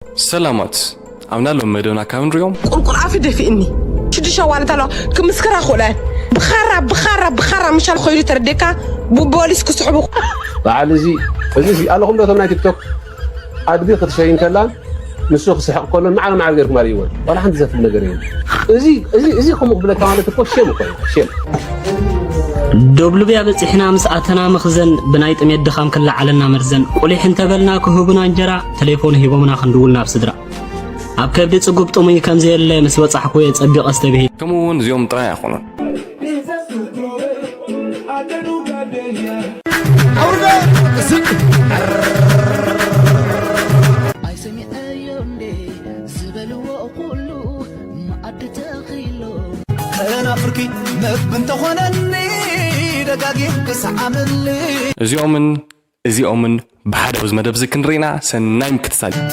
ሰላማት ኣብና ሎም መደብና ካብ ንሪኦም። ቁርቁር ኣፊ ደፊእኒ ሽዱሽተ ዋለት ኣለዋ ክምስክራ ክእለ ብኻራ ብኻራ ብኻራ ምሻል ኮይዱ ተረዴካ ብቦሊስ ክስሕቡ በዓል እዚ እዚ ኣለኹም ዶ ቶም ናይ ቲክቶክ ኣድጊ ክትሸይን ከላን ንሱ ክስሕቕ ከሎን ማዕረ ማዕረ ገይርኩም ኣርእይወን ዋላ ሓንቲ ዘፍል ነገር የለን እዚ እዚ እዚ ከምኡ ክብለካ ማለት እኮ ሼም እኮ እዩ ሼም ዶብ ልብያ በጺሕና ምስ ኣተና መኽዘን ብናይ ጥሜት ድኻም ክለዓለና መርዘን ቁሊሕ እንተበልና ክህቡና እንጀራ ተሌፎን ሂቦምና ክንድውል ናብ ስድራ ኣብ ከብዲ ጽጉብ ጥሙይ ከም ዘየለ ምስ በጻሕኩ እየ ጸቢቐ ዝተብሂለ። ከምኡ እውን እዚኦም ጥራይ ኣይኮኑን። ኣይሰሚዐዮ እንዴ ዝበልዎ ኩሉ መኣዲ ተኺሎ ተናፍርኪ መግቢ እንተኾነኒ ደጋጊም ክሰዓመኒ እዚኦምን እዚኦምን ብሓደ ኣብዚ መደብ እዚ ክንርኢና ሰናይ ምክትታል እዩ።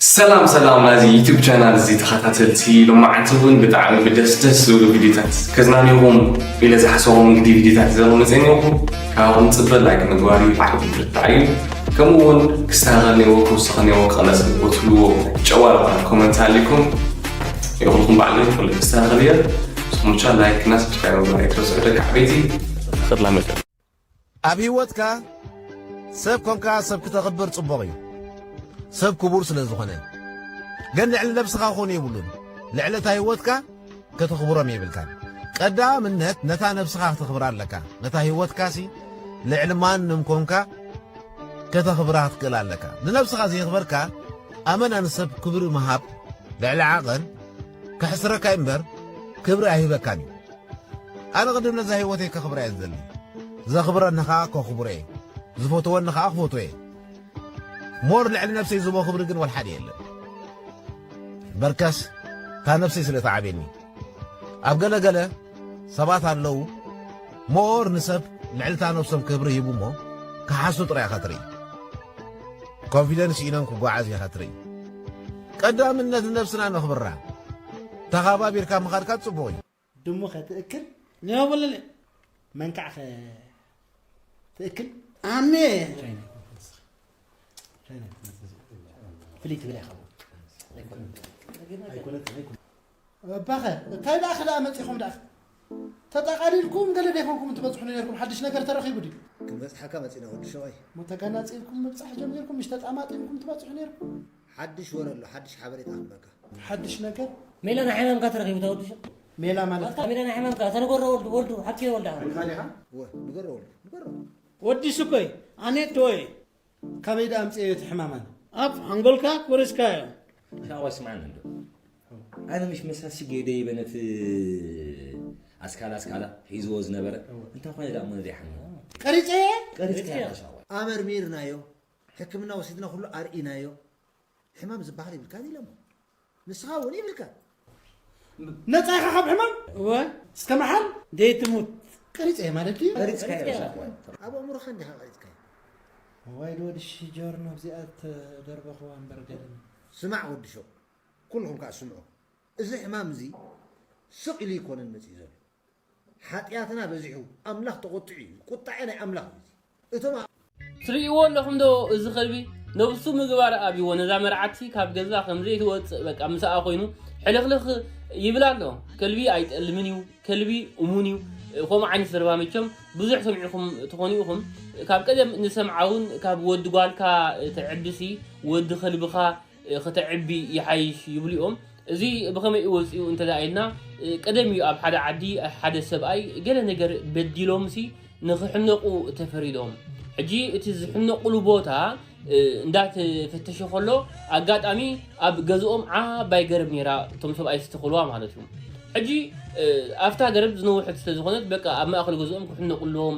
ሰላም ሰላም ናዚ ዩቱብ ቻናል እዚ ተኸታተልቲ ሎማዓንቲ እውን ብጣዕሚ ብደስ ደስ ዝብሉ ቪዲዮታት ከዝናንኹም ኢለ ዝሓሰቦም እንግዲ ቪዲዮታት ዘሮ መፅእኒኹም ካብኹም ፅበ ላይክ ምግባር እዩ ዓብዲ ትርታዕ እዩ። ከምኡ እውን ክስተኻኸል ነይዎ ክውስኸ ነይዎ ክቐነስ ነይዎ ትብልዎ ጨዋርታ ኮመንት ሃሊኩም ይኹልኩም ባዕለይ ኩሉ ክስተኻኸል እየ። ስኹም ብቻ ላይክ እና ሰብስክራይብ ምግባር ኣይትረስዑ ደቂ ዓበይቲ። ተኸድላ መደብ ኣብ ህይወትካ ሰብ ኮንካ ሰብ ክተኽብር ጽቡቕ እዩ። ሰብ ክቡር ስለ ዝኾነ ግን ልዕሊ ነብስኻ ክኾኑ የብሉን። ልዕሊ እታ ህይወትካ ከተኽብሮም የብልካን። ቀዳምነት ነታ ነብስኻ ክተኽብራ ኣለካ። ነታ ህይወትካሲ ልዕሊ ማንም ኮንካ ከተኽብራ ክትክእል ኣለካ። ንነብስኻ ዘየኽበርካ ኣመና ንሰብ ክብሪ ምሃብ ልዕሊ ዓቐን ከሕስረካ እምበር ክብሪ ኣይህበካን እዩ። ኣነ ቅድም ነዛ ህይወተይ ከኽብራ እየ ዝደሊ። ዘኽብረኒ ኸዓ ከኽብሮ እየ። ዝፈትወኒ ኸዓ ክፈትዎ እየ። ሞር ልዕሊ ነብሰይ ዝቦ ክብሪ ግን ወልሓደ የለን። በርከስ እታ ነብሰይ ስለ ትዓብየኒ። ኣብ ገለ ገለ ሰባት ኣለዉ ሞር ንሰብ ልዕልታ ነብሶም ክብሪ ሂቡ እሞ ክሓሱ ጥራይ ኢኻ ትርኢ። ኮንፊደንስ ኢኖም ክጓዓዝ ኢኻ ትርኢ። ቀዳምነት ንነብስና ነኽብራ። ተኻባቢርካ ምኻድካ ጽቡቕ እዩ። ድሙ ኸ ትእክል? ኒሆ በለለ። መንካዕ ኸ ትእክል? ኣነ ፍልይ ትብል ኢኻ። ኣይኮነትን ኣይኮነትን። ኣባኸ እንታይ ደኣ ክደኣ መጺኹም ደኣ ተጠቓሊልኩም ገለ ደይኮንኩም ትበጽሑ ነይርኩም ሓድሽ ነገር ተረኺቡ ድዩ? ክንበጽሓካ መጺና ወዲ ሸዋይ። ሞ ተጋናጺልኩም ምብጻሕ ጀሚርኩም ምሽ ተጣማጢምኩም ትበጽሑ ነይርኩም? ሓድሽ ወረ ኣሎ ሓድሽ ሓበሬታ ክንበካ። ሓድሽ ነገር ሜላ ናይ ሕማምካ ተረኺቡ ተወድሹ ሜላ ማለት ኣታ ሜላ ናይ ሕማምካ ተነገሮ ወልዱ ወልዱ ሓኪ ወልዳ ወ ንገሮ ወልዱ ንገሮ ወዲ ስኮይ ኣኔት ዶይ ካበይ ዳ ኣምጽዮ እቲ ሕማማን ኣብ ሓንጎልካ ኮሪስካዮ ሻዋ ስማዕኒ እንዶ ኣነ ምሽ መሳሲ ገይደ ይበነት ኣስካላ ኣስካላ ሒዝዎ ዝነበረ እንታይ ኮነ ዳ እሞ ዘይሓመ ቀሪጸ ቀሪጸ ኣመርሚርናዮ ሕክምና ወሲድና ኩሉ ኣርኢናዮ ሕማም ዝበሃል ይብልካን ኢሎሞ። ንስኻ እውን ይብልካ። ነፃ ኢኻ ካብ ሕማም? እወ። እስከ መሓል? ደይትሙት። ቀሪፀ እየ ማለት ድዩ? ቀሪፅካዮ። ኣብ ኣእምሮኻ እንዲኻ ቀሪፅካዮ። እዋይ ዶ ወዲ ሽጆርኖ ኣብዚኣ ተደርበኽዋ እምበር ገለን። ስማዕ ወዲ ሸው፣ ኩልኹም ከዓ ስምዑ። እዚ ሕማም እዚ ስቕ ኢሉ ኣይኮነን መፂኡ ዘሎ። ሓጢኣትና በዚሑ ኣምላኽ ተቖጢዑ እዩ። ቁጣዐ ናይ ኣምላኽ እዩ እዚ። እቶም ኣብ። ትርእይዎ ኣለኹም ዶ እዚ ከልቢ ነብሱ ምግባር ኣብይዎ ነዛ መርዓቲ ካብ ገዛ ከም ዘይትወፅእ በቃ ምስኣ ኮይኑ ሕልኽልኽ ይብል ኣሎ። ከልቢ ኣይጠልምን እዩ፣ ከልቢ እሙን እዩ። ከምኡ ዓይነት ዘረባ መቸም ብዙሕ ሰሚዕኹም ትኾኑ ኢኹም። ካብ ቀደም ንሰምዓ እውን ካብ ወዲ ጓልካ ተዕብሲ ወዲ ከልብኻ ክተዕቢ ይሓይሽ ይብሉ እዮም። እዚ ብኸመይ እዩ ወፂኡ እንተ ደኣ ኢልና፣ ቀደም እዩ ኣብ ሓደ ዓዲ፣ ሓደ ሰብኣይ ገለ ነገር በዲሎምሲ ንኽሕነቑ ተፈሪዶም። ሕጂ እቲ ዝሕነቑሉ ቦታ እንዳተፈተሸ ከሎ፣ ኣጋጣሚ ኣብ ገዝኦም ዓባይ ገረብ ነይራ፣ እቶም ሰብኣይ ዝተኸልዋ ማለት እዩ። ሕጂ ኣብታ ገረብ ዝነውሐት ስለ ዝኾነት፣ በቃ ኣብ ማእኸል ገዝኦም ክሕነቑ ኣለዎም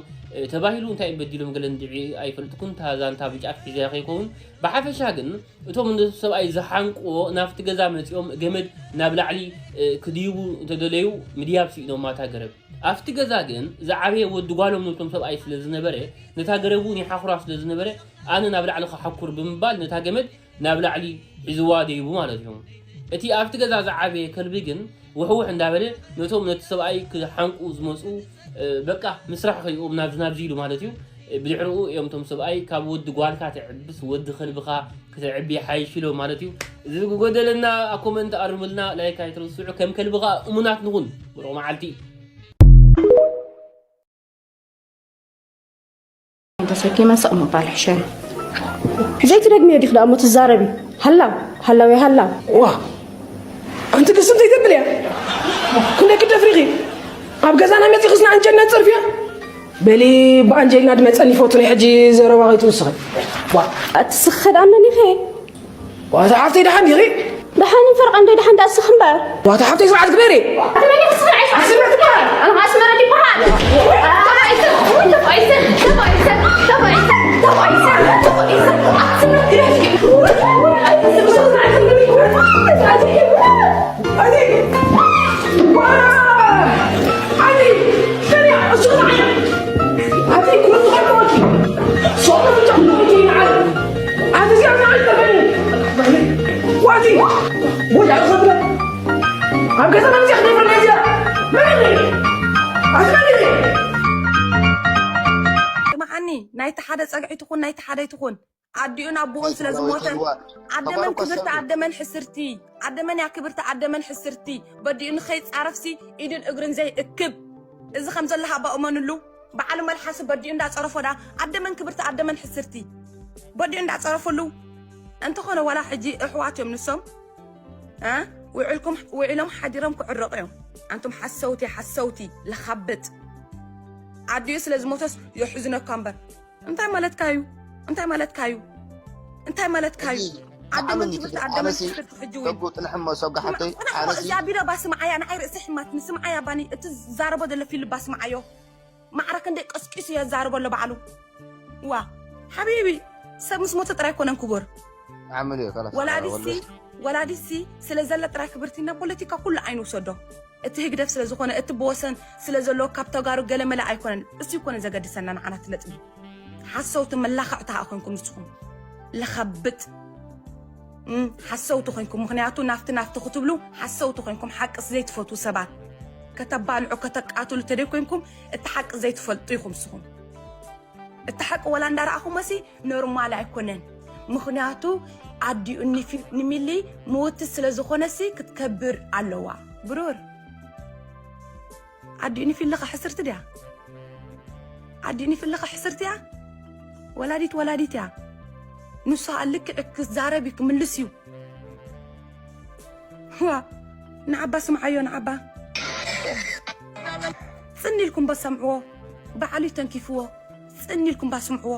ተባሂሉ፣ እንታይ እዮም በዲሎም ገለ እንድዒ ኣይፈልጥኩን፣ እታ ዛንታ ብጫፍ ሒዘያ ከይከውን። ብሓፈሻ ግን እቶም ነቲ ሰብኣይ ዝሓንቅዎ ናብቲ ገዛ መጺኦም ገመድ ናብ ላዕሊ ክድይቡ እንተደለዩ ምድያብ ስኢኖማ እታ ገረብ። ኣብቲ ገዛ ግን ዝዓበየ ወዲ ጓሎም ነቶም ሰብኣይ ስለ ዝነበረ ነታ ገረብ እውን ይሓኹራ ስለ ዝነበረ ኣነ ናብ ላዕሊ ክሓኩር ብምባል ነታ ገመድ ናብ ላዕሊ ሒዝዋ ደይቡ ማለት እዩ። እቲ ኣብቲ ገዛ ዝዓበየ ከልቢ ግን ውሕውሕ እንዳበለ ነቶም ነቲ ሰብኣይ ክሓንቁ ዝመፁ በቃ ምስራሕ ከይኦም ናብዚ ናብዚ ኢሉ ማለት እዩ። ብድሕሪኡ እዮም እቶም ሰብኣይ ካብ ወዲ ጓልካ ትዕብስ ወዲ ከልብኻ ክትዕቢ ሓይሽ ኢሎም ማለት እዩ። እዚ ዝጎደለና ኣብ ኮመንት ኣርምልና፣ ላይክ ኣይትረስዑ። ከም ከልቢ ኸኣ እሙናት ንኹን። ብሩኽ መዓልቲ። ተሰኪመ ስቕ ምባል ሕሸኒ። ዘይትደግምዮ ዲኺ ደኣ እሞ ትዛረቢ? ሃላው ሃላው እየ ሃላው። ዋ ኣንቲ ግስም ዘይተብል እያ። ክንደይ ክደፍሪኺ ኣብ ገዛና መፂኽስ ንኣንጀልና ትፀርፍያ? በሊ ብኣንጀልና ድመፀኒ ይፈቱ ናይ ሕጂ ዘረባ ከይትውስኺ። ዋ ኣቲ ስኺ ከ ደኣ መን ኢኺ? ዋታ ሓፍተይ ደሓን ዲኺ? ደሓን ፈርቓ እንዶ ደሓን ደኣ ስኺ እምበር። ዋታ ሓፍተይ ስርዓት ግበሪ። ኣብ ገዛ መምፅያ ክደፍር መምፅያ መን ኣስመልጥ ስምዓኒ፣ ናይቲ ሓደ ጸግዒ ትኹን ናይቲ ሓደ ኣይትኹን፣ ኣዲኡን ኣቦኡን ስለ ዝሞተ፣ ኣደመን ክብርቲ ኣደመን ሕስርቲ፣ ኣደመን እያ ክብርቲ ኣደመን ሕስርቲ፣ በዲኡ ንኸይጻረፍሲ ኢድን እግርን ዘይእክብ። እዚ ከም ዘሎ ሃባ እመንሉ። በዓሉ መልሓሱ በዲኡ እንዳጸረፎ ዳ ኣደመን ክብርቲ ኣደመን ሕስርቲ በዲኡ እንዳጸረፍሉ። እንተኾነ ዋላ ሕጂ እሕዋት እዮም ንሶም። እ? ውዕልኩም ውዒሎም ሓዲሮም ክዕረቑ እዮም። ኣንቱም ሓሰውቲ ሓሰውቲ ለኻብጥ። ኣዲኡ ስለ ዝሞተስ የሕዝነካ እምበር እንታይ ማለትካ እዩ? እንታይ ማለትካ እዩ? እንታይ ማለትካ እዩ? ኣደመን ክብርቲ ኣደመን ክብርቲ ሕጂ እውን ጥልሕሞ ሰብጋ ሓተይ ኣነሲ እዚኣ ቢዶ ባስምዓያ ንዓይ ርእሲ ሕማትኒ ስምዓያ ባኒ እቲ ዛረቦ ዘሎ ፊልባ ስምዓዮ። ማዕረ ክንደይ ቀስቂሱ የዛርቦ ኣሎ ባዕሉ። ዋ ሓቢቢ ሰብ ምስ ሞተ ጥራይ ኮነን ክቡር። ዓምል እዩ ካላስ ወላዲሲ ወላዲሲ ስለ ዘለ ጥራይ ክብርቲና ፖለቲካ ኩሉ ኣይንውሰዶ። እቲ ህግደፍ ስለ ዝኾነ እቲ ብወሰን ስለ ዘለዎ ካብ ተጋሩ ገለመለ ኣይኮነን። እሱ ይኮነ ዘገድሰና ንዓና እቲ ነጥቢ። ሓሰውቲ መላኽዕቲ ሃኣ ኮንኩም ንስኹም ለኸብጥ ሓሰውቲ ኮይንኩም ምኽንያቱ ናፍቲ ናፍቲ ክትብሉ ሓሰውቲ ኮይንኩም ሓቅስ ዘይትፈትዉ ሰባት ከተባልዑ ከተቃትሉ ተደይ ኮይንኩም እቲ ሓቂ ዘይትፈልጡ ኢኹም ንስኹም እቲ ሓቂ ወላ እንዳረኣኹሞሲ ኖርማል ኣይኮነን ምኽንያቱ ኣዲኡ ንሚሊ ምውቲ ስለ ዝኾነሲ ክትከብር ኣለዋ ብሩር ኣዲኡ ንፊልኻ ሕስርቲ ድያ ኣዲኡ ንፊልኻ ሕስርቲ እያ ወላዲት ወላዲት እያ ንሱ ልክዕ ክዛረብ እዩ ክምልስ እዩ ዋ ንዓባ ስምዓዮ ንዓባ ጽን ኢልኩም በሰምዕዎ ባዕሉ ተንኪፍዎ ጽን ኢልኩም ባስምዕዎ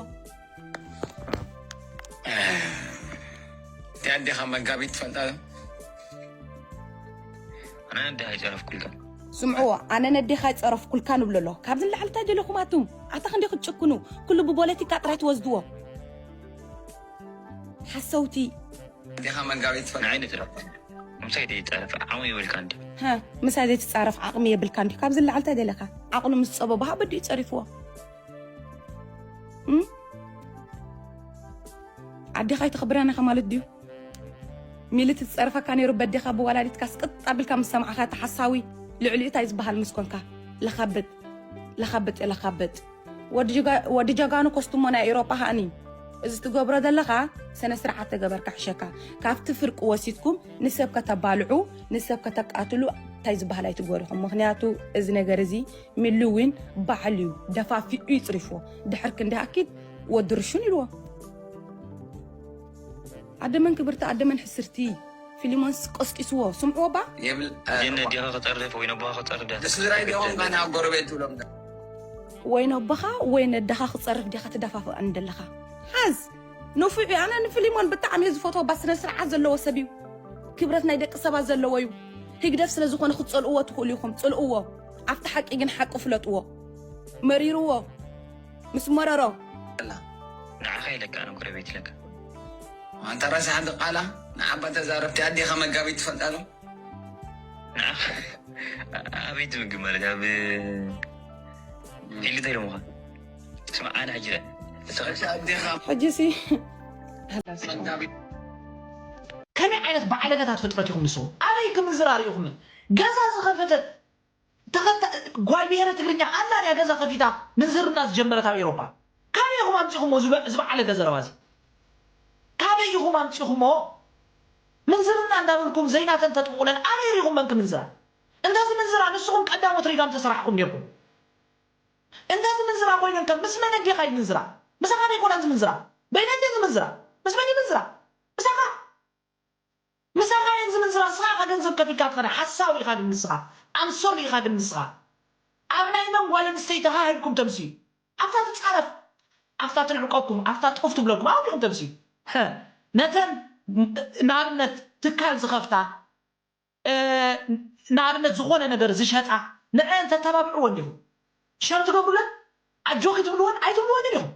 እቲ ኣዴኻ መጋቢት ትፈልጣ ዶ? ኣነ ኣዴኻ ይጸረፍኩልካ ስምዕዎ ኣነ ነዴኻ ይጸረፍኩልካ ንብሎ ኣሎ ካብዚ ንላዕሊ እንታይ ደለኹም ኣቱም ኣታ ክንደይ ክትጭክኑ ኩሉ ብፖለቲካ ጥራይ ትወስድዎ ሓሰውቲ ኣዴኻ መጋቢት ትፈልጣ ንዓይ ንጽረፍ ምሳይ ደይጻረፍ ዓቕሚ የብልካ እንዲ ሃ ምሳይ ዘይትጻረፍ ዓቕሚ የብልካ እንዲ ካብዚ ንላዕሊ እንታይ ደለኻ ዓቕሉ ምስ ጸበቦ ሃ በዲኡ ጸሪፍዎ ኣዴኻ ኣይተኽብራን ኢኻ ማለት ድዩ? ሚሊ ትጸርፈካ ነይሩ በዴኻ ብወላዲትካ ስቅጥ ኣቢልካ ምስ ሰማዕኻ እቲ ሓሳዊ ልዕሊኡ እንታይ ዝበሃል ምስ ኮንካ ለኻብጥ ለኻብጥ ለኻብጥ ወዲ ጀጋኑ ኮስቱሞ ናይ ኤሮጳ ሃእኒ እዚ ትገብሮ ዘለኻ ስነ ስርዓት ተገበርካ ሕሸካ ካብቲ ፍርቂ ወሲድኩም ንሰብ ከተባልዑ ንሰብ ከተቃትሉ እንታይ ዝበሃል ኣይትግበሩ ኢኹም ምኽንያቱ እዚ ነገር እዚ ሚሊ ዊን ባዕሉ እዩ ደፋፊኡ ይፅሪፍዎ ድሕር ክንዲ ኣኪድ ወዲ ርሹን ኢልዎ ኣደመን ክብርቲ ኣደመን ሕስርቲ ፊሊሞንስ ቀስቂስዎ ስምዕዎ ባ ጀነ ዲኻ ክፀርፍ ወይ ነቦኻ ክፀርፍ ዲኻ ስድራይ ዲኹም ካን ኣብ ጎረቤት ትብሎም ወይ ነቦኻ ወይ ነደኻ ክፀርፍ ዲኻ ትደፋፍኣኒ ደለኻ ሓዝ ንፉዕ ኣነ ንፊሊሞን ብጣዕሚ እየ ዝፈትዎ ባ ስነ ስርዓት ዘለዎ ሰብ እዩ ክብረት ናይ ደቂ ሰባት ዘለዎ እዩ ህግደፍ ስለ ዝኾነ ክትጸልእዎ ትኽእሉ ኢኹም ጽልእዎ ኣብቲ ሓቂ ግን ሓቂ ፍለጥዎ መሪርዎ ምስ መረሮ ንዓኻ ኢለካ ኣነ ጎረቤት ኢለካ ኣንታ ረሳሕ ድቃላ ንዓባ ተዛረብቲ ኣዴኻ መጋቢት ትፈልጣ ዶ ኣበይ ትምግብ ማለት ኣብ ፊልድ ኢሎምኻ ስማ ኣነ ሕጂ ሕጂ ሲ ከመይ ዓይነት ባዕለገታት ፍጥረት ኢኹም ንስኹም ኣበይ ክምንዝር ኣርእኹምን ገዛ ዝኸፈተት ተኸታ ጓል ብሄረ ትግርኛ ኣላ ድያ ገዛ ከፊታ ምንዝርና ዝጀመረት ኣብ ኤሮፓ ካበይ ኢኹም ኣምፂኹሞ ዝበ- ዝበዓለገ ዘረባ እዚ? ካበይ ኢኹም ኣምፂኹሞ? ምንዝርና እንዳበልኩም ዘይናተን ተጥምቑለን ኣበይ ሪኹም መን ክምንዝራ? እንተ ዝምንዝራ ንስኹም ቀዳሞት ሪጋም ተሰራሕኹም ኔርኩም። እንተ ዝምንዝራ ኮይነን ከ ምስ መን ኣዴኻ ይምንዝራ? ምሳኻ ዶ ኣይኮናን ዝምንዝራ? በይነን ድየን ዝምንዝራ? ምስ መን ይምንዝራ? ምሳኻ? ምሳኻ እየን ዝምንዝራ። ንስኻ ኢኻ ገንዘብ ከፊልካ ትኸዳ። ሓሳዊ ኢኻ ግን ንስኻ። ኣንሶር ኢኻ ግን ንስኻ። ኣብ ናይ መን ጓል ኣንስተይቲ ሃህልኩም ተምስዩ? ኣብታ ትጻረፍ፣ ኣብታ ትንዕቀኩም፣ ኣብታ ጡፍ ትብለኩም ኣብኡ ዲኹም ተምስዩ? ነተን ንኣብነት ትካል ዝኸፍታ ንኣብነት ዝኾነ ነገር ዝሸጣ ንዐን ተተባብዕወን ዲኹም? ሸር ትገብሩለን? ኣጆኺ ትብልወን ኣይትብልወን ኢኹም?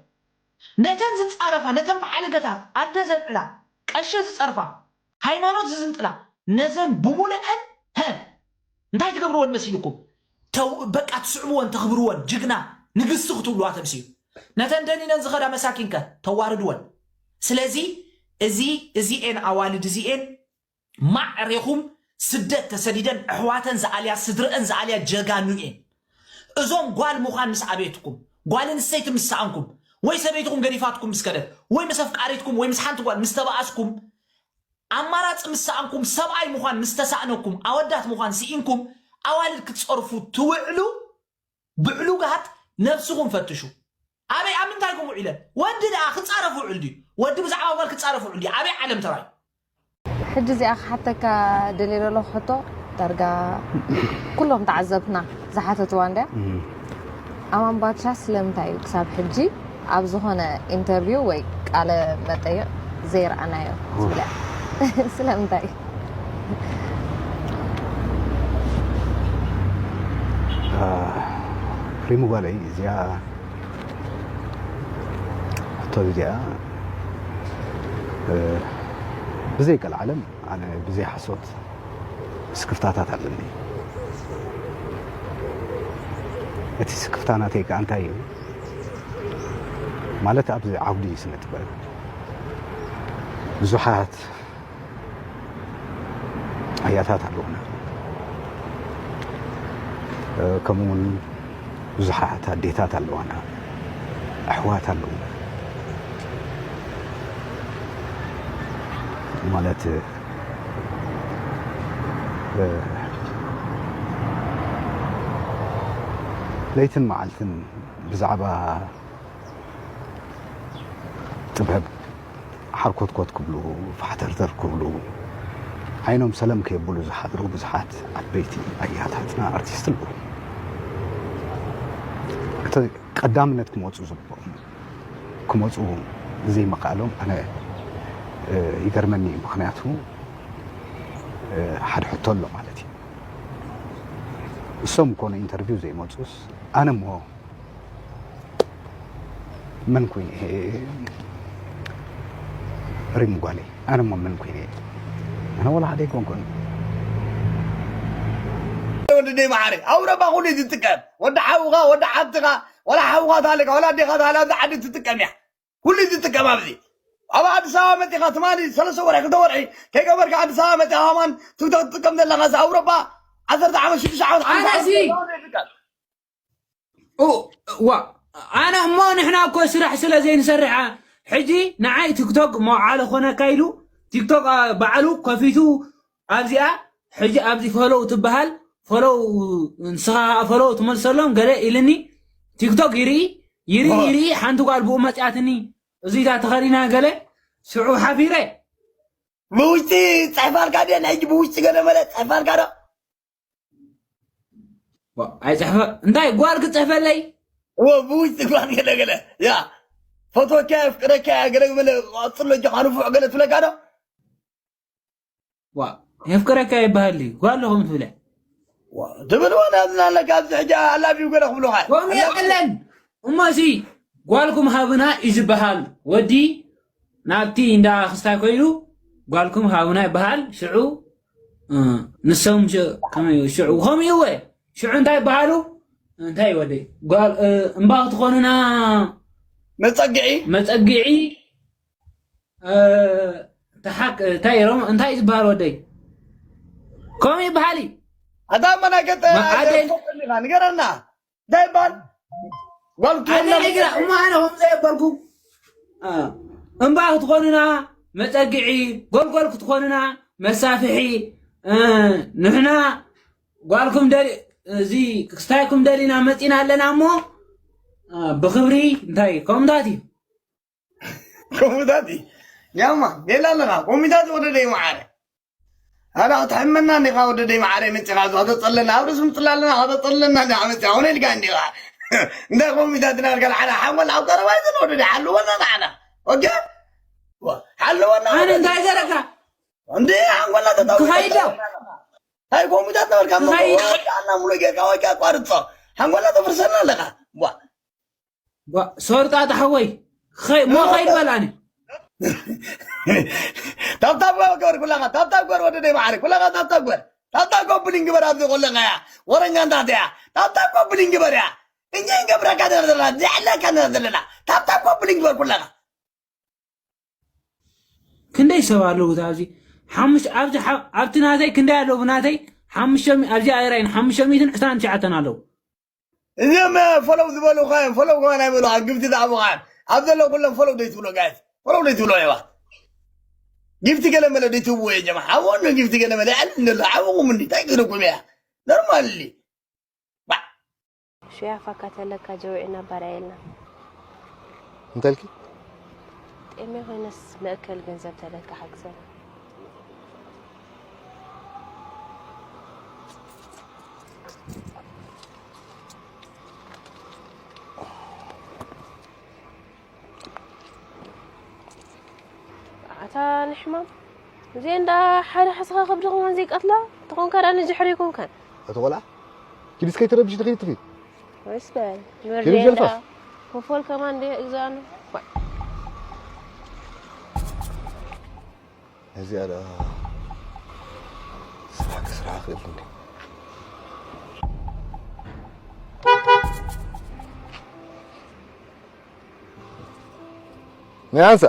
ነተን ዝጻረፋ ነተን በዓልገታት ኣደ ዘንዕላ ቀሺ ዝጸርፋ ሃይማኖት ዝዝንጥላ ነዘን ብሙሉአን ሀ እንታይ ትገብርወን መሲልኩም? ተው በቃ ትስዕብወን ተኽብርወን ጅግና ንግስቲ ክትብልዋ ተምስዩ። ነተን ደኒነን ዝኸዳ መሳኪንከ ተዋርድወን። ስለዚ እዚ እዚኤን ኣዋልድ እዚኤን ማዕሬኹም ስደት ተሰዲደን ኣሕዋተን ዝኣልያ ስድረአን ዝኣልያ ጀጋኑ እየን። እዞም ጓል ምዃን ምስ ኣበየትኩም ጓል ኣንስተይቲ ምስ ሰኣንኩም ወይ ሰበይትኹም ገዲፋትኩም ምስ ከደት ወይ ምስ ኣፍቃሪትኩም ወይ ምስ ሓንቲ ጓል ምስ ተባኣስኩም ኣማራፂ ምስ ሰኣንኩም ሰብኣይ ምዃን ምስ ተሳእነኩም ኣወዳት ምዃን ስኢንኩም ኣዋልድ ክትፀርፉ ትውዕሉ ብዕሉጋት ነብስኹም ፈትሹ። ኣበይ ኣብ ምንታይ ከምኡ ኢለን ወዲ ደኣ ክጻረፍ ውዕል ድዩ? ወዲ ብዛዕባ ጓል ክጻረፍ ውዕል ድዩ? ኣበይ ዓለም ተራዩ? ሕጂ እዚኣ ክሓተካ ደልየ ዘለኹ ሕቶ ዳርጋ ኩሎም ተዓዘብትና ዝሓተትዋ እንድያ። ኣማን ባድሻ ስለምንታይ እዩ ክሳብ ሕጂ ኣብ ዝኾነ ኢንተርቪው ወይ ቃለ መጠይቕ ዘይረኣናዮ ትብል እያ። ስለምንታይ? ሪሙ ጓለይ እዚኣ ሕቶ እዚኣ ብዘይ ቀልዓለም ኣነ ብዘይ ሓሶት ስክፍታታት ኣለኒ። እቲ ስክፍታ ናተይ ከኣ እንታይ እዩ ማለት ኣብዚ ዓውዲ ስነ ጥበብ ብዙሓት ኣያታት ኣለዉና። ከምኡ እውን ብዙሓት ኣዴታት ኣለዋና፣ ኣሕዋት ኣለዉና። ማለት ለይትን መዓልትን ብዛዕባ ጥበብ ሓርኮትኮት ክብሉ ፋሕተርተር ክብሉ ዓይኖም ሰለም ከየብሉ ዝሓድሩ ብዙሓት ዓበይቲ ኣያታትና ኣርቲስት ኣለዉ። እቲ ቀዳምነት ክመፁ ዝግብኦም ክመፁ ዘይምኽኣሎም ኣነ ይገርመኒ እዩ። ምኽንያቱ ሓደ ሕቶ ኣሎ ማለት እዩ። እሶም እኮ ንኢንተርቪው ዘይመፁስ ኣነ እሞ መን ኮይነ እየ ሪም ጓለይ ኣነ እሞ መን ኮይነ እየ ኣነ ወላ ሓደ ኣይኮንኩን። ወዲ ደይ መዓረይ ኣውሮፓ ኩሉ እዩ ዝጥቀም ወዲ ሓውኻ ወዲ ሓብትኻ ወላ ሓውኻ ታለካ ወላ ኣዴኻ ታለ ኣብዚ ዓዲ ትጥቀም እያ ኩሉ እዩ ዝጥቀም ኣብዚ ኣብ ኣዲስ ኣበባ መፂኻ ትማሊ ሰለስተ ወርሒ ክልተ ወርሒ ከይገበርካ ኣዲስ ኣበባ መፂኻ ከማን ትክቶክ ትጥቀም ዘለኻ እዚ ኣውሮፓ ዓሰርተ ዓመት ሽዱሽተ ዓመት ሓምሳ ዓመት ኣነሲ ዘይጥቀም ዋ ኣነ እሞ ንሕና እኮ ስራሕ ስለ ዘይንሰርሕ ሕጂ ንዓይ ቲክቶክ መውዓሊ ኮነካ ኢሉ ቲክቶክ በዓሉ ከፊቱ ኣብዚኣ ሕጂ ኣብዚ ፈለው ትበሃል ፈለው ንስኻ ፈለው ትመልሰሎም ገለ ኢልኒ ቲክቶክ ይርኢ ይርኢ ይርኢ ሓንቲ ጓል ብኡ መፅኣትኒ እዚታ ተኸዲና ገለ ሽዑ ሓፊረ ብውሽጢ ፅሕፋልካ ድየ ንሕጂ ብውሽጢ ገለ መለ ፅሕፋልካ ዶ ኣይፅሕፈ እንታይ ጓል ክፅሕፈለይ እዎ ብውሽጢ ጓል ገለ ገለ ያ ፈትወካ የፍቅረካ ያ ገለ መለ ቀፅሎ እጆኻ ንፉዕ ገለ ትብለካ ዶ ዋ የፍቅረካ ይበሃል ድዩ ጓል ዶ ከምኡ ትብለ ትብል ወላ ዝናለካ ኣብዚ ሕጂ ኣላብዩ ገለ ክብሉኻ ከምኡ የለን እሞ እዚ ጓልኩም ሃብና እዩ ዝበሃል ወዲ ናብቲ እንዳ ክስታይ ኮይኑ ጓልኩም ሃብና ይበሃል ሽዑ ንሶም ሽዑ ከምኡ እወ ሽዑ እንታይ ይበሃሉ እንታይ ወደይ እምባ ክትኾኑና መፀግዒ መፀግዒ ተሓቅ እንታይ ሮም እንታይ ዝበሃል ወደይ ከምኡ ይበሃል እዩ ኣታ መናገጠ ንገረና እንታይ ይበሃል ጓል ክትወልድ ኣነ ግራ እሞ ኣነ ከም ዘየበልኩ፣ እ፣ እምባ ክትኾኑና መጸግዒ፣ ጎልጎል ክትኾኑና መሳፍሒ፣ እ፣ ንሕና ጓልኩም ደሊ-፣ እዚ ክስታይኩም ደሊና መጺና ኣለና እሞ፣ እ፣ ብኽብሪ እንታይ ከምታት እዩ። ከምታት እዩ። ያማ፣ ሌላ ኣለና። ከምታት ወደ ደይ መዓረ። ኣዳ ክትሕመና እንዲኻ ወደ ደይ መዓረ መጺኻ፣ እዚ ከተጸለና፣ ኣብ ርእሲ ምጽላ ኣለና፣ ከተጸለና እንዲኻ መጺኻ፣ ኮነ ኢልካ እንዲኻ። እንታይ ከምታት ኢና ኢልካ ንዓና ሓንጎል ኣብ ቀረባ ይዘን ወደ ደይ ሓልወና ንዓና። ኦኬ? ዋ፣ ሓልወና ኣነ ወደ ደይ። እንታይ ገረካ? እንዴ፣ ሓንጎልና ተታዊ ክኸይድ ዶ? እንታይ ከምታት ነበርካ? ክኸይድ። ወደ ኣና ሙሉ ጌርካ ወይ ኣቋርጾ። ሓንጎልና ተፍርሰና ኣለኻ። ዋ። ጓ-፣ ሶርጣ ተሓወይ፣ ኸይ-፣ ሞ ኸይድ በላኒ። ታብታብ ግበር ኩላኻ፣ ታብታብ ግበር ወደ ደይ መዓረ፣ ኩላኻ ታብታብ ግበር። ታብታብ ኮፕሊንግ ግበር ኣብዚ ኩለኻ እያ። ወረኛ እንታት እያ። ታብታብ ኮፕሊንግ ግበር እያ። እኛ ይገብረካ ነር ዘለና፣ ዝዕለካ ነር ዘለና። ታብታብ ኮፕሊንግ ግበር ኩላኻ። ክንደይ ሰብ ኣለዉ ኣብዚ? ሓሙሽ-፣ ኣብዚ ሓ-፣ ኣብቲ ናተይ ክንደይ ኣለዉ? ናተይ ሓሙሽተ ሚእቲ፣ ኣብዚ ኣይራይን ሓሙሽተ ሚእትን ዕስራን ትሽዓተን ኣለዉ። እዚኦም፣ እ፣ ፎሎው ዝበሉኻ እዮም፣ ፎሎው ከማን ኣይበሉኻ፣ ግፍቲ ዝሃቡኻ እዮም። ኣብ ዘሎ ኩሎም ፎሎው ደይ ትብሎ፣ ጋይስ። ፎሎው ደይ ትብሎ፣ እባ። ጊፍቲ ገለ መለ ደይ ትህብዎ፣ የ ጀማ። ሓብኦም ነው ጊፍቲ ገለ መለ፣ ይዕልል እንደሎ፣ ሓብኹም እንዲ፣ እንታይ ክብለኩም እያ? ኖርማሊ። ባ። ሹያ ፋካ ተለካ ጀውዒና ባርያ የልና። እንታይ ኢልኪ? ጤሜ ኮይነስ መእከል ገንዘብ ተለካ ሓግዘና። ኣታ ንሕማም፣ እዚ እንዳ ሓደ ሓስኻ ከብዲ ከማን ዘይቀትላ፣ ተኾንካ ደኣ ንድሕሪ ይኮንካን። ኣቲ ቆልዓ፣ ኪዲ እስከ ይትረብሽ ትኸይድ ትኺድ። ወይስ በል፣ ኪዲ ንወርድ ጀልፋፍ። እንዳ ኮፎል ከማን እንደ እግዛኑ። እዚኣ ደኣ ስራሕ ክስራሕ ክእል እንዴ? ናይ ኣንሳ።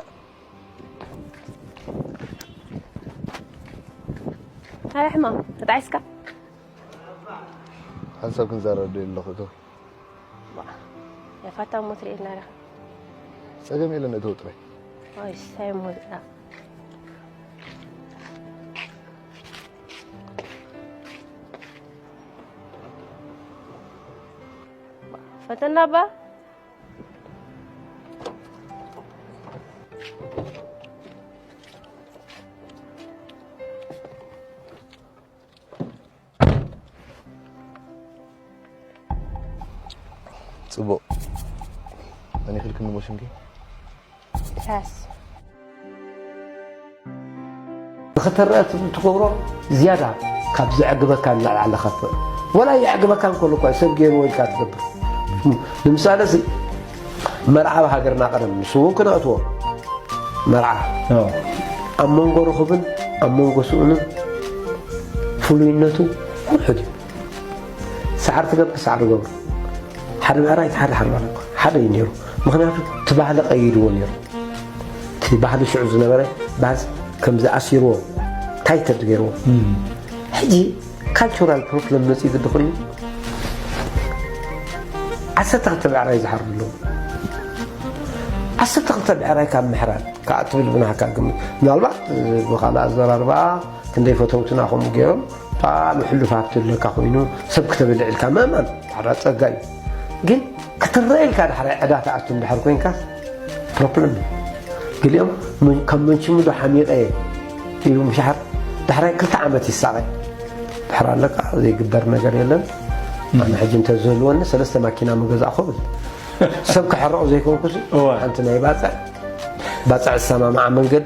ሃይ ሕማም፣ ተጣዒስካ? ሓንሳብ ክንዛረብ ደልየ ኣለኹ፣ እቶ። ዋ፣ የፋታ እሞ ትርእየና ዲኻ? ጸገም የለን፣ እቶ ጥራይ። ኦይ፣ ሳይ እሞ ዝኣ። ፈተና ባ? ጽቡቕ። መን ይኽልክኒ እሞ ሽምኪ? ኢሳያስ። ንኽትረአ ትብ-፣ ትገብሮ ዝያዳ ካብ ዘዕግበካ ንላዕሊ ኣለኸፍእ። ወላ የዕግበካ እንከሎ እኳ ሰብ ገይርዎ ኢልካ ትገብር። ንምሳሌ፣ እዚ መርዓ ኣብ ሃገርና ቀደም፣ ንሱ እውን ክነእትዎ። መርዓ ኦ። ኣብ መንጎ ርኹብን ኣብ መንጎ ስኡንን ፍሉይነቱ ውሑድ እዩ። ሳዕሪ ትገብር፣ ሳዕሪ ገብሩ። ሓደ ብዕራይ፣ ሓደ ሓርማን እኮ ሓደ እዩ ነይሩ። ምኽንያቱ፣ እቲ ባህሊ ቀይድዎ ነይሩ። እቲ ባህሊ ሽዑ ዝነበረ ባህሊ ከምዚ ኣሲርዎ፣ ታይተድ ገይርዎ። እም። ሕጂ ካልቸራል ፕሮብለም መጺኡ ግዲ ኮይኑ፣ ዓሰርተ ክልተ ብዕራይ ዝሓርዱ ኣለዉ። ዓሰርተ ክልተ ብዕራይ ካብ ምሕራድ፣ ካብ ትብል ብናህካ ግምት። ምናልባት፣ እ፣ ብኻልእ ኣዘራርባ፣ ክንደይ ፈተውትና ከምኡ ገይሮም፣ ብጣዕሚ ሕሉፍ ሃብቲ ኣለካ ኮይኑ ሰብ ክተብልዕ ኢልካ ምእማን ሓደ ጸጋ እዩ። ግን ክትረአ ኢልካ ዳሕራይ ዕዳ ትኣቱ እንድሕር ኮይንካስ ፕሮብለም እዩ። ገሊኦም ምን-፣ ካብ መንሽሙ ዶ ሓሚቐ እየ ኢሉ ምሻሓር ዳሕራይ ክልተ ዓመት ይሳቐ። ድሕር ኣለካ ዘይግበር ነገር የለን። ኣነ ሕጂ እንተዝህልወኒ ሰለስተ ማኪና ምገዛእኹ ብል። ሰብ ክሕርቕ ዘይኮንኩስ እዋ። ሓንቲ ናይ ባጽዕ፣ ባጽዕ ዝሰማምዓ መንገዲ፣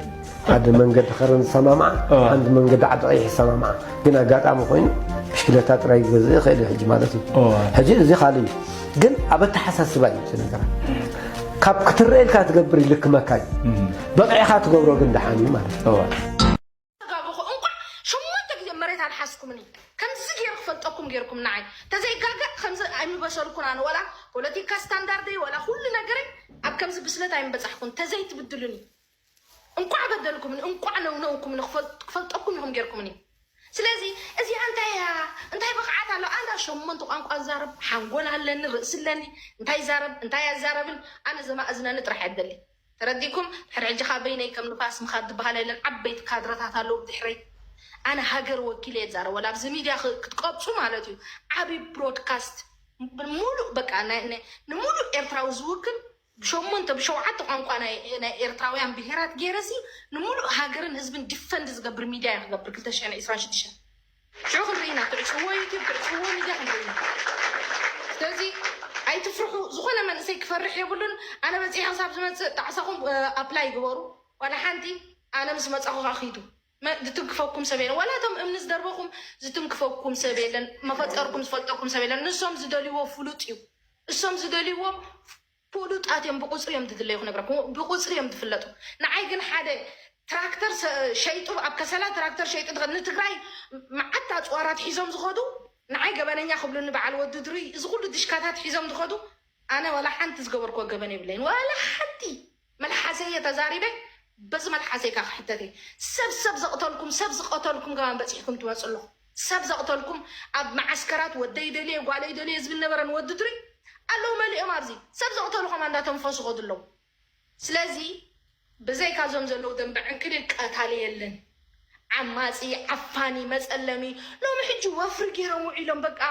ሓደ መንገዲ ከረን ዝሰማምዓ፣ እዋ። ሓንቲ መንገዲ ዓዲ ቀይሕ ዝሰማምዓ። ግን ኣጋጣሚ ኮይኑ ብሽክለታ ጥራይ ክገዝእ ይኽእል እዩ ሕጂ ማለት እዩ። እዋ። ሕጂ እዚ ካልእ እዩ። ግን ኣብ ኣተሓሳስባ እዩ እቲ ነገራት። ካብ ክትረአ ኢልካ ትገብር ይልክመካ እዩ። እም። በቂዕኻ ትገብሮ ግን ደሓን እዩ ማለት እዩ። እዋ። ተጋግኹ። እንቋዕ ሸሞንተ ግዜ መሬት ኣልሓስኩምኒ። ከምዚ ገይሩ ክፈልጠኩም ገይርኩም ንዓይ። ተዘይጋገ ከምዚ ኣይምበሰልኩን ኣነ። ወላ ፖለቲካ ስታንዳርደይ፣ ወላ ኩሉ ነገረይ ኣብ ከምዚ ብስለት ኣይምበጻሕኩን። ተዘይትብድሉኒ። እንቋዕ በደልኩምኒ፣ እንቋዕ ነውነውኩምኒ፣ ክፈል-፣ ክፈልጠኩም ኢኹም ገይርኩምኒ። ስለዚ እዚኣ እንታይ እያ? እንታይ ብቕዓት ኣሎ? ኣነ ሸሞንተ ቋንቋ ዛረብ ሓንጎል ኣለኒ፣ ርእሲ ኣለኒ። እንታይ ዛረብ እንታይ ኣዛረብን ኣነ ዘማእዝነኒ ጥራሕ እደሊ። ተረዲኩም? ድሕሪ ሕጂ ካብ በይነይ ከም ንፋስ ምኻድ ዝበሃል የለን። ዓበይቲ ካድረታት ኣለዉ ብድሕረይ። ኣነ ሃገር ወኪለ እየ ዝዛረብ። ወላ ኣብዚ ሚድያ ክ- ክትቀብፁ ማለት እዩ። ዓብዪ ብሮድካስት ሙሉእ በቃ ናይ- ናይ- ንሙሉእ ኤርትራዊ ዝውክል ብሸሞንተ ብሸውዓተ ቋንቋ ናይ ናይ ኤርትራውያን ብሄራት ገይረሲ ንሙሉእ ሃገርን ህዝብን ዲፈንድ ዝገብር ሚድያ እየ ክገብር ክልተ ሽሕን ዕስራን ሽዱሽተን ሽዑ ክንርኢ ኢና። ትዕፅዎ ዩቲብ ትዕፅዎ ሚድያ ክንርኢ ኢና። ስለዚ ኣይትፍርሑ። ዝኾነ መንእሰይ ክፈርሕ የብሉን። ኣነ በፂሐ ክሳብ ዝመፅእ ጣዕሳኹም ኣፕላይ ግበሩ። ዋላ ሓንቲ ኣነ ምስ መፃኹ ከዓ ኪዱ መ- ዝትንክፈኩም ሰብ የለን። ዋላ እቶም እምኒ ዝደርበኹም ዝትንክፈኩም ሰብ የለን። መፈጠርኩም ዝፈልጠኩም ሰብ የለን። ንሶም ዝደልይዎ ፍሉጥ እዩ። እሶም ዝደልይዎ ፍሉጣት እዮም። ብቁፅሪ እዮም ዝድለዩ ክነግረኩም፣ ብቁፅሪ እዮም ዝፍለጡ። ንዓይ ግን ሓደ ትራክተር ሰ- ሸይጡ ኣብ ከሰላ ትራክተር ሸይጡ ዝኸ- ንትግራይ መዓት ኣፅዋራት ሒዞም ዝኸዱ ንዓይ ገበነኛ ክብሉኒ በዓል ወዲ ድሩይ እዚ ኩሉ ድሽካታት ሒዞም ዝኸዱ ኣነ ዋላ ሓንቲ ዝገበርኩዎ ገበን የብለይን። ዋላ ሓንቲ መልሓሰይ እየ ተዛሪበ። በዚ መልሓሰይ ካ ክሕተት እየ። ሰብ ሰብ ዘቕተልኩም ሰብ ዝቐተልኩም ገባን በፂሕኩም ትመፁ ኣለኹ። ሰብ ዘቕተልኩም ኣብ መዓስከራት ወደይ ደልየ ጓለይ ደልየ ዝብል ነበረን ወዲ ድሩይ ኣለዉ መሊኦም ኣብዚ ሰብ ዘቕተሉ ከማ እንዳተንፈሱ ከዱ ኣለዉ። ስለዚ ብዘይካ ዞም ዘለዉ ደንበ ዕንክሊል ቀታሊ የለን። ዓማፂ ዓፋኒ መፀለሚ ሎሚ ሕጂ ወፍሪ ገይሮም ውዒሎም በቃ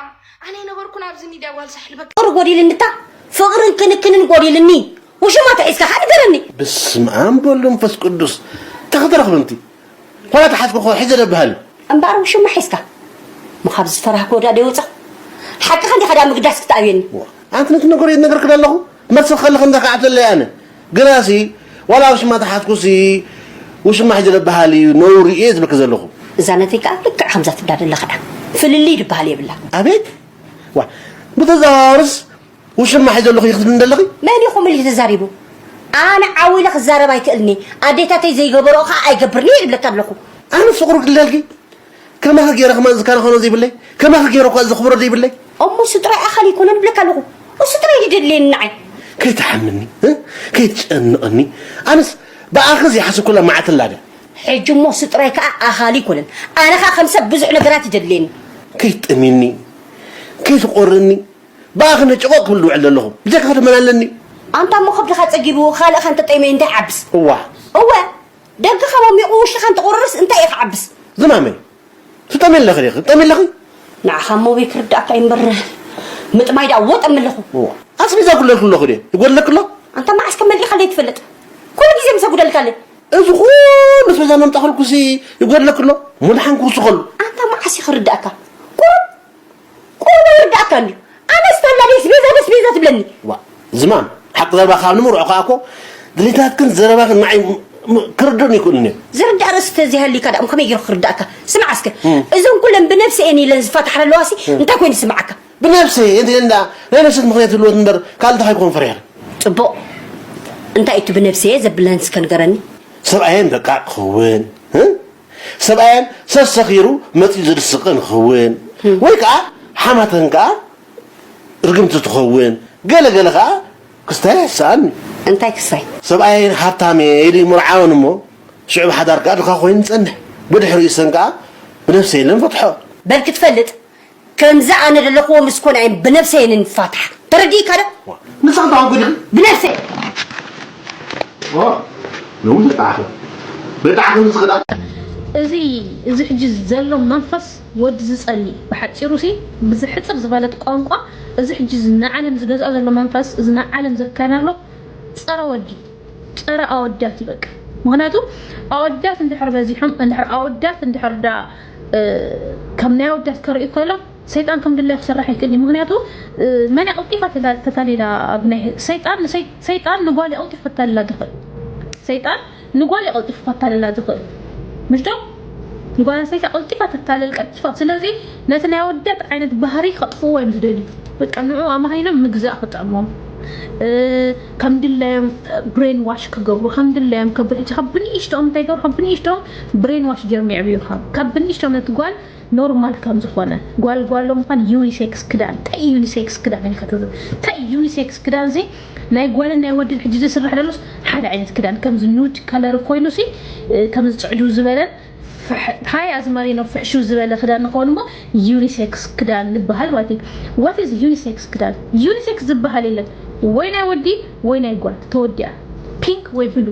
ኣነ የነበርኩን ኣብዚ ሚድያ ጓል ሳሕል በቃ ፍቅሪ ጎዲልኒ እታ ፍቅርን ክንክንን ጎዲልኒ ውሽማ ተሒዝካ ከዓ ንገረኒ። በስመ ኣብ ወወልድ ወመንፈስ ቅዱስ ተኽተረኽብንቲ ኮላ ተሓዝኩ ኮ ሒዘ ደብሃል እምበኣር ውሽማ ሒዝካ ሞ ካብ ዝፈራህኩ ወዳ ደይወፃ ሓቅኻ እንዲኻ ዳ ምግዳስ ክትኣብየኒ ኣንቲ ነቲ ነገር የትነግርክን ኣለኹ መሰል ከለኸ እንዳ ከዓብተለይ ኣነ ግናሲ ዋላ ውሽማ ተሓዝኩሲ ውሽማ ሒዘ ደብሃል እዩ ነውሪ እየ ዝብልክ ዘለኹ እዛ ነተይ ከዓ ልክዕ ከምዛ ትብላ ደለኻ እያ ፍልልይ ድበሃል የብላ ኣቤት ዋ ብተዘዋዋርስ ውሽማ ሒዘ ኣለኹ ኢኺ ትብልኒ ዘለኺ? መን እዩ ከምኡ ኢሉ ተዛሪቡ? ኣነ ዓው ኢለ ክዛረብ ኣይክእልን እየ። ኣዴታተይ ዘይገበርኦ ከዓ ኣይገብርን እየ ይብለካ ኣለኹ። ኣነስ ፍቕሩ ክልለልኪ ከማኺ ገይረ ከማን ዝከናኸኖ ዘይብለይ ከማኺ ገይረ እኳ ዘኽብሮ ዘይብለይ እሞ እሱ ጥራይ ኣኻሊ ኣይኮነን ይብለካ ኣለኹ። እሱ ጥራይ እዩ ዘድልየኒ ንዓይ። ከይትሓምኒ እ? ከይትጨንቐኒ ኣነስ ብኣኺ ዘይሓሰብኩላ መዓልቲ ኣላ ድያ? ሕጂ እሞ እሱ ጥራይ ከዓ ኣኻሊ ኣይኮነን። ኣነ ከዓ ከም ሰብ ብዙሕ ነገራት እዩ ዘድልየኒ። ከይትጠምየኒ ከይትቖርኒ ብኣኺ ነጭቖቕ ክብል ዝውዕል ዘለኹ ብጀካኺ ደመን ኣለኒ ኣንታ እሞ ከብድኻ ጸጊቡ ካልእኻ እንተጠይመ እንታይ ዓብስ እዋ እወ ደገኻ ሞሚቑ ውሽኻ እንተቑርርስ እንታይ ኢኻ ዓብስ ዝማመይ ትጠሚ ኣለኺ ዲኺ ትጠሚ ኣለኺ ንዓኻ እሞ በይ ክርዳእካ እዩ እምበር ምጥማይ ደኣ ወጠሚ ኣለኹ እዋ ኣስቤዛ ጉለልኩ ኣለኹ ድየ ይጎድለኪ ኣሎ ኣንታ መዓስ ከመሊእካ ለይትፈልጥ ኩሉ ግዜ ምስ ኣጉደልካ ኣለ እዚ ኩሉ ኣስቤዛ ነምጣኸልኩሲ ይጎድለኪ ኣሎ እሞ ደሓን ክውስኸሉ ኣንታ መዓስ እዩ ክርዳእካ ቁሩብ ቁሩብ ኣይርዳእካን ድዩ? ኣነስ ተላ ደስ ቤዛ ደስ ቤዛ ትብለኒ። ዋ ዝማም ሓቂ ዘረባ ካብ ንምርዖ ከዓ እኮ ድሌታትክን ዘረባክን ንዓይ ም- ም- ክርድኡኒ ይክእሉን እዮም ዝርዳእ ርእሲ ተዘይሃልዩካ ደኣ ከመይ ገይሩ ክርዳእካ? ስማዕ እስከ እዞም ኩለን ብነብሰ እየን ኢለን ዝፋታሓ ኣለዋሲ እንታይ ኮይኑ ዝስምዓካ? ብነብሰይ እንተ እንዳ ናይ ነብሰት ምክንያት ህልወት እምበር ካልእ እንታይ ክኾን ፈሪሐ ጽቡቕ እንታይ እቲ ብነብሰየ ዘብለን እስከ ንገረኒ? ሰብኣየን በቃ ክኸውን እ? ሰብኣየን ሰሰኺሩ መፂኡ ዝድስቐ ንኸውን ወይ ከዓ ሓማተን ከዓ ርግምቲ ትኸውን ገለ ገለ ከዓ ክስታይ ኣይሕሰኣኒ እንታይ ክስታይ ሰብኣየን ሃብታም እየ ኢሉ ይምርዓወን እሞ ሽዑ ብሓዳር ከዓ ድኻ ኮይኑ ይፀንሕ ብድሕሪኡ ሰን ከዓ ብነፍሰ የለን ፈትሖ በል ክትፈልጥ ከምዚ ኣነ ዘለኽዎ ምስ ኮነ እየን ብነብሰየን ንፋታሕ ተረዲእካ ዶ ንስኺ ተዋጉዲ ብነብሰይ ዋ ሎሚ ተጣዕኺ በጣዕኺ ንስኺ ደኣ እዚ እዚ ሕጂ ዘሎ መንፈስ ወዲ ዝጸሊ ብሓጺሩ ሲ ብዝሕጽር ዝበለት ቋንቋ እዚ ሕጂ እዚ ንዓለም ዝገዝኦ ዘሎ መንፈስ እዚ ንዓለም ዘካይድ ኣሎ ጸረ ወዲ ጸረ ኣወዳት እዩ በቃ። ምኽንያቱ ኣወዳት እንድሕር በዚሖም እንድሕር ኣወዳት እንድሕር ዳ ከም ናይ ኣወዳት ከርእዩ ከሎ ሰይጣን ከም ድላዩ ክሰርሕ ይክእል እዩ። ምኽንያቱ መን እያ ቀልጢፋ ተታሊላ ኣብ ናይ ሰይጣን ሰይጣን ንጓል እያ ቀልጢፉ ከታልላ ዝኽእል። ሰይጣን ንጓል እያ ቀልጢፉ ከታልላ ዝኽእል። ምሽ ዶ? ንጓል ኣንስተይቲ ቀልጢፋ ተታልል ቀልጢፋ። ስለዚ ነቲ ናይ ኣወዳት ዓይነት ባህሪ ከጥፍእዎ እዮም ዝደልዩ። በቃ ንዑ ኣማሂኖም ምግዛእ ክጥዕሞም። ከም ድላዮም ብሬን ዋሽ ክገብሩ ከም ድላዮም ከብል ሕጂ ካብ ብንእሽተኦም እንታይ ገብሩ ካብ ብንእሽተኦም ብሬን ዋሽ ገይሮም የዕብዩኻ ካብ ብንእሽተኦም ነቲ ጓል ኖርማል ከም ዝኾነ ጓል ጓል ምዃን ዩኒሴክስ ክዳን እንታይ ዩኒሴክስ ክዳን ኢልካ ትብል እንታይ ዩኒሴክስ ክዳን ዚ ናይ ጓልን ናይ ወድን ሕጂ ዝስራሕ ደሎስ ሓደ ዓይነት ክዳን ከምዚ ኑድ ከለር ኮይኑ ሲ ከምዚ ፅዕዱ ዝበለን ሃይ ኣዝማሪኖ ፍሕሹ ዝበለ ክዳን ንኸውን እሞ ዩኒሴክስ ክዳን ንበሃል ማለት እዩ። What is ዩኒሴክስ ክዳን? ዩኒሴክስ ዝበሃል የለን። ወይ ናይ ወዲ ወይ ናይ ጓል ተወዲኣ፣ ፒንክ ወይ ብሉ።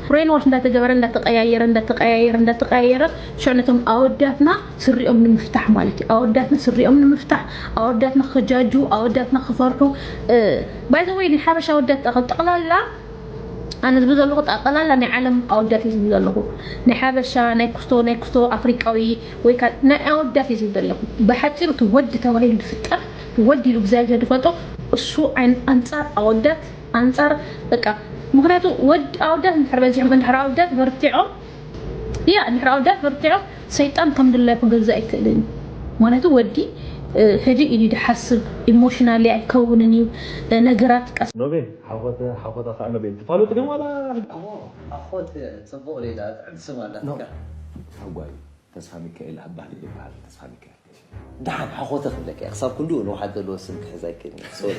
ብሬን ዋሽ እንዳተገበረ እንዳተቀያየረ እንዳተቀያየረ እንዳተቀያየረ ሽዑ ነቶም ኣወዳትና ስሪኦም ንምፍታሕ ማለት እዩ። ኣወዳትና ስሪኦም ንምፍታሕ፣ ኣወዳትና ክጃጁ፣ ኣወዳትና ክፈርሑ። ባይዘወይ ናይ ሓበሻ ኣወዳት ጠቅላላ ኣነ ዝብል ዘለኹ ጠቕላላ ናይ ዓለም ኣወዳት እየ ዝብል ዘለኹ። ናይ ሓበሻ፣ ናይ ኩስቶ፣ ናይ ኩስቶ ኣፍሪቃዊ ወይ ከዓ ናይ ኣወዳት እየ ዝብል ዘለኹ። ብሓፂሩ እቲ ወዲ ተባሂሉ ዝፍጠር፣ ወዲ ኢሉ እግዚኣብሔር ዝፈልጦ፣ እሱ ኣንፃር ኣወዳት፣ ኣንፃር በቃ። ምክንያቱ ወዲ ኣወዳት እንድሕር በዚሖም፣ እንድሕር ኣወዳት በርቲዖም፣ ያ እንድሕር ኣወዳት በርቲዖም፣ ሰይጣን ከም ድላዩ ክገዝእ ኣይክእልን እዩ። ምክንያቱ ወዲ ህድእ ኢሉ ድሓስብ፣ ኢሞሽናሊ ኣይከውንን እዩ። ነገራት ቀስ ኖቤል ሓኾተ ሓኾተ ከዓ ኖቤል ትፋሉጥ ድም ዋላ ኣኾት ጽቡቕ ሌላ ጥዕም ስም ኣለካ። ሓጓይ ተስፋ ሚካኤል ኣባህሊ ይበሃል። ተስፋ ሚካኤል ደሓን ሓኾተ ክብለካ እየ። ክሳብ ክንድኡ ንውሓት ዘለዎ ስም ክሕዝ ኣይክእልን እየ። ሶሪ።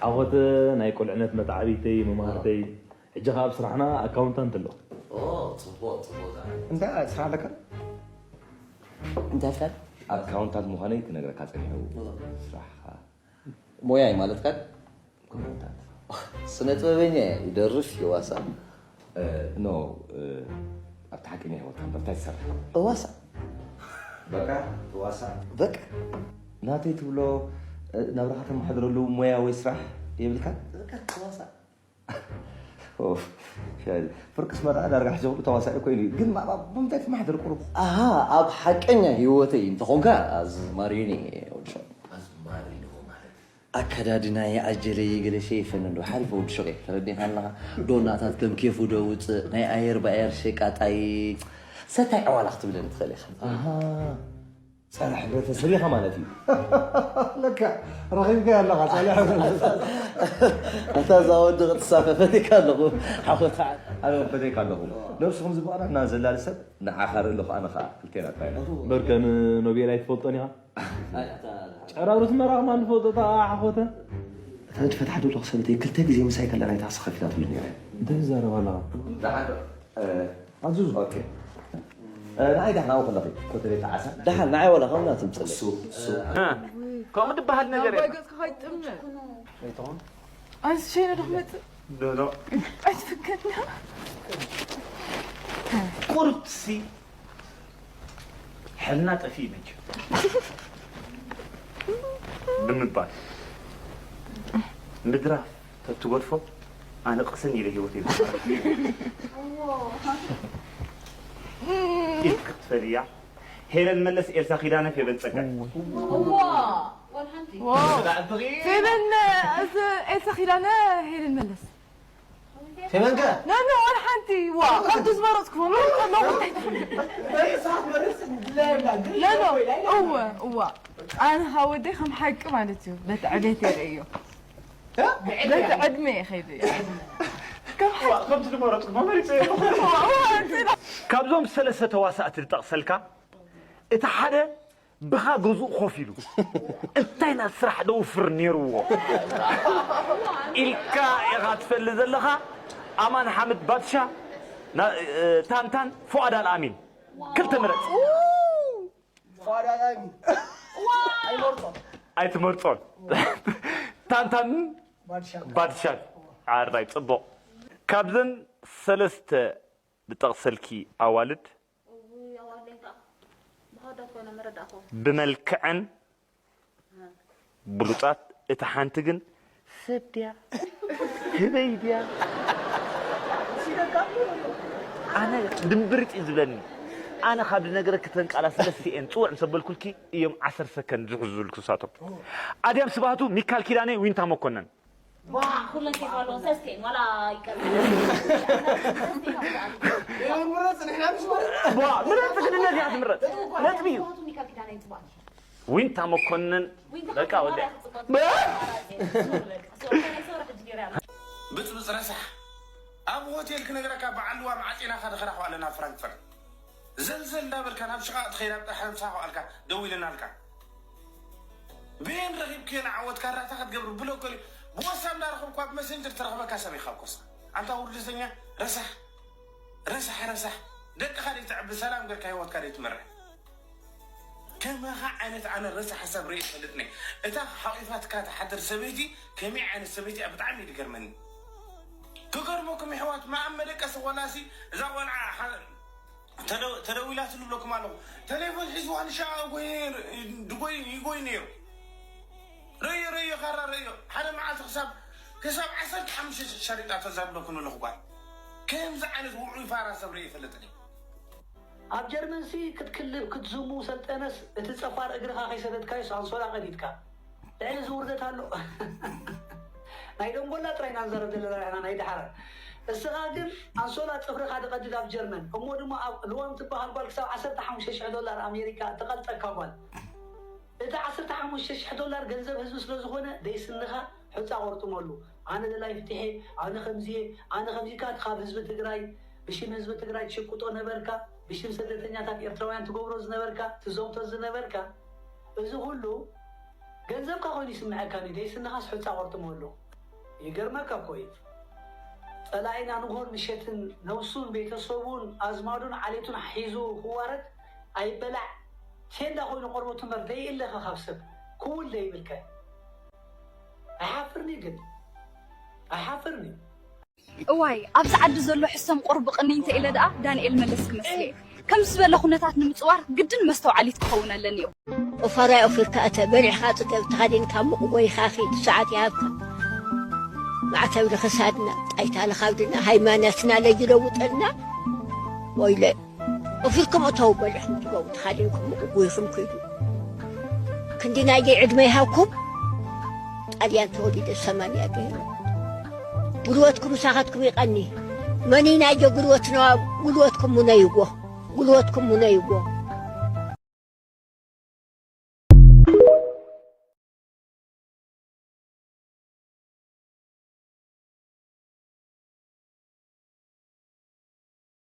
ሓኾተ ናይ ቁልዕነት መተዓቢተይ መማህርተይ ሕጂ ከዓ ኣብ ስራሕና ኣካውንታንት ኣሎ። ጽቡቕ ጽቡቕ። እንታይ ስራሕ ኣለካ? እንታይ ቃል ኣካውንታንት ምዃነይ ክነግረካ ፀኒሑ። ስራሕካ ሞያይ ማለት ቃል ኮንታንት ስነ ጥበበኛ እየ። ይደርፍ ይዋሳ ኖ ኣብቲ ሓቀኛ ህይወትካ እንታይ ትሰርሕ? እዋሳ በቃ ትዋሳ በቃ ናተይ ትብሎ ናብራኻ ተመሓድረሉ ሞያ ወይ ስራሕ የብልካ? በቃ እዋሳ ፍርቅስ መርዓ ዳርጋ ሕዚ ኩሉ ተዋሳኢ ኮይኑ እዩ። ግን ማዕባ ብምንታይ ትመሓደር ቁሩብ? ኣሃ ኣብ ሓቀኛ ህይወተይ እንተኾንካ ኣዝማሪኒ ወድሾ ኣዝማሪኒ ማለት ኣከዳድናየ ኣጀለየ ገለ ሸይፈኒ እንዶ ሓሪፈ ወዲ ሸቀ ተረዲኻ ኣለኻ ዶናታት ከም ኬፉ ዶ ውፅእ ናይ ኣየር ብኣየር ሸቃጣይ ሰታይ ዕዋላ ክትብለኒ ትኽእል ኢኻ ኣሃ ጸረ ሕብረተሰብ ኢኻ ማለት እዩ። ለካ ረኺብካ ኣለኻ ጸረ ሕብረተሰብ እታ እዛ ወዲ ክትሳፈ ፈቲካ ኣለኹ ሓኾታ ኣነ እውን ፈተይካ ኣለኹ። ነብስኹም ዝበቕላ እና ዘላሊ ሰብ ንዓኻ ርኢ ኣለኹ ኣነ ኸዓ ክልቴና ጥራይ ኢና። እምበር ከም ኖቤል ኣይትፈልጦን ኢኻ። ጨራሩ ትመራቕ ማን ዝፈልጦ እታ ሓኾተ። እታ ንትፈትሓ ዘለኹ ሰበይተይ ክልተ ግዜ ምሳይ ከላ ናይ ታክሲ ከፊላትሉ ነይራ። እንታይ ትዛረብ ኣለኻ? ደሓን ኣዙዙ ኦኬ ንዓይ ዳሕና ኣብኡ ከለኺ ኮተሌ ተዓሳ ደሓን ንዓይ ዋላ ከምና ትምፅእ እሱ እሱ ከምኡ ዝበሃል ነገር ኣባይ የለን። ገጽካ ከይጥምት ኣንስ ሸይነ ዶ ክመጽእ ዶዶ ኣይትፍከድና ቁርብሲ ሕልና ጠፊኡ መቸም ብምባል ምድራፍ ተትገድፎ ኣነ ቅስን ኢለ ህይወት ኢልክ ክትፈልያ ሄለን መለስ ኤልሳ ኪዳነ ፌበን ጸጋይ ፌበን እዚ ኤልሳ ኪዳነ ሄለን መለስ ፌበን ከ ኖ ኖ ዋላ ሓንቲ ዋ ከምቲ ዝመረፅኩ መመረፅ ኣለኹ እንታይ ትብሉ ኖ ኖ እወ እወ ኣነ ካብ ወደይ ከም ሓቂ ማለት እዩ በቲ ዕቤት የርእዮ በቲ ዕድመ ይኸይዱ እዮም ከም ሓቂ ከምቲ ዝመረፅኩ መመሪፀ እወ እወ እንትና ካብዞም ሰለስተ ተዋሳእቲ ዝጠቕሰልካ እቲ ሓደ ብኻ ገዝኡ ኮፍ ኢሉ እንታይ ናብ ስራሕ ደውፍር ነይርዎ ኢልካ ኢኻ ትፈልጥ ዘለኻ ኣማን ሓምድ ባድሻ ና- እ፣ ታንታን ፉኣድ ኣልኣሚን ክልተ ምረፅ ኣይትመርፆን ታንታን ባድሻን ኣራይ ፅቡቕ ካብዘን ሰለስተ ዝጠቕሰልኪ ኣዋልድ እውይ ኣዋለይ ከዓ ብሃዳት ኮይኖም መረዳእኮ ብመልክዐን ብሉፃት እታ ሓንቲ ግን ሰብ ድያ ህበይ ድያ ኣነ ድምብርጥ እዩ ዝብለኒ ኣነ ካብ ዝነገረኪ ተንቃላ ሰለስቲኤን ፅውዕ ምስ ኣበልኩልኪ እዮም ዓሰርተ ሰከንድ ዝሕዙ ዝልኩ ንሳቶም ኣድያም ስብሃቱ ሚካል ኪዳነ ዊንታ መኮነን ኩለን ኬፍ ኣለዎ ሰስቴን ዋላ ይቀር ዋ ምረፅ ግን እነዚኣ ትምረፅ ነጥቢ እዩ ዊንታ መኮንን በቃ ወደ ብፅብፅ ረሳሕ ኣብ ሆቴል ክነግረካ በዓል ልዋም ዓፂናኻ ንኸዳ ከዋለ ናብ ፍራንክፈርት ዘልዘል እንዳበልካ ናብ ሽቓቕ ትኸይድ ኣብ ጥራሕ ምሳ ከዋልካ ደዊልናልካ በየን ረኺብክዮ ንዓወት ካራታ ክትገብር ብሎኮሊ ብወሳ እንዳረኸብኩ ኣብ መሰንጀር ትረኽበካ ሰብ ኢኻ ኮሳ ኣንታ ውርደተኛ ረሳሕ ረሳሕ ረሳሕ ደቅኻ ደይተዕቢ፣ ሰላም ገርካ ህይወትካ ደይትመርሕ። ከማኻ ዓይነት ኣነ ረሳሕ ሰብ ርኢ ይፈልጥኒ። እታ ሓቂፋትካ ትሓድር ሰበይቲ ከመይ ዓይነት ሰበይቲ እያ? ብጣዕሚ እዩ ዝገርመኒ። ክገርመኩም ይሕዋት፣ መኣም መደቀሲ ቆላሲ እዛ ቆልዓ ሓ- ተደ- ተደዊላትሉ ብለኩም ኣለኹ። ተሌፎን ሒዝዋ ንሻ ጎይ- ድጎይ ይጎይ ነይሩ። ረዮ ረዮ ካራ ረዮ ሓደ መዓልቲ ክሳብ ክሳብ ዓሰርተ ሓሙሽተ ሸሪጣ ተዛብለኩም ኣለኹ ጓል። ከምዚ ዓይነት ውዑይ ፋራ ሰብ ርኢ ይፈልጥኒ። ኣብ ጀርመንሲ ክትክልብ ክትዝሙ ሰልጠነስ እቲ ጸፋር እግርኻ ከይሰደድካዮስ ኣንሶላ ቀዲድካ። ልዕሊ እዚ ውርደት ኣሎ። ናይ ደንጎላ ጥራይ ኢና ንዛረብ ዘለና ኢና ናይ ደሓራን። እስኻ ግን ኣንሶላ ጽፍርኻ ትቐድድ ኣብ ጀርመን እሞ ድማ ኣብ ልዋም ትበሃል ጓል ክሳብ ዓሰርተ ሓሙሽተ ሽሕ ዶላር ኣሜሪካ ትቐልጠካ ጓል። እቲ ዓሰርተ ሓሙሽተ ሽሕ ዶላር ገንዘብ ህዝቢ ስለ ዝኾነ ደይስንኻ ሑጻ ቆርጥመሉ። ኣነ ደላይ ፍትሒ፣ ኣነ ከምዚየ፣ ኣነ ከምዚካ ካብ ህዝቢ ትግራይ ብሽም ህዝቢ ትግራይ ትሽቁጦ ነበርካ፣ ብሽም ስደተኛታት ኤርትራውያን ትገብሮ ዝነበርካ፣ ትዘውቶ ዝነበርካ፣ እዚ ኩሉ ገንዘብካ ኮይኑ ይስምዐካኒ ደይስንኻስ ሑጻ ቆርጥመሉ። ይገርመካ እኮ እዩ። ጸላኢና ንግሆን ምሸትን ነብሱን ቤተሰቡን ኣዝማዱን ዓሌቱን ሒዙ ክዋረድ ኣይበላዕ ቴንዳ ኮይኑ ቆርበቱ እምበር ደይእለኸ ካብ ሰብ ክውል ደይብልከ። ኣይሓፍርኒ ግን ኣይሓፍርኒ። እዋይ ኣብዚ ዓዲ ዘሎ ሕሰም ቁርቢ ቅንይ እንተ ኢለ ደኣ ዳንኤል መለስ ክመስል እየ። ከምዚ ዝበለ ኩነታት ንምፅዋር ግድን መስተውዓሊት ክኸውን ኣለኒ እዩ። ኦፋራይ ኦፊርካ እተ በሊዕኻ ጽገብ ተኻዲንካ ሙቕ ጎይኻ ኺድ ሰዓት ይሃብካ። ማዕተብ ንኽሳድና ጣይታ ንኻብድና ሃይማኖትና ለይለውጠልና። ወይለ ኦፊርኩም እተው በሊዕኹም ትገቡ ተኻዲንኩም ሙቕ ጎይኹም ኪዱ። ክንዲ ናየይ ዕድመ ይሃብኩም። ጣልያን ተወሊደ ሰማንያ ገይረ። ጉልበትኩም ምሳኻትኩም ይቐኒ። መኒናዮ ጉልበትና ጉልበትኩም ሙነይዎ። ጉልበትኩም ሙነይዎ።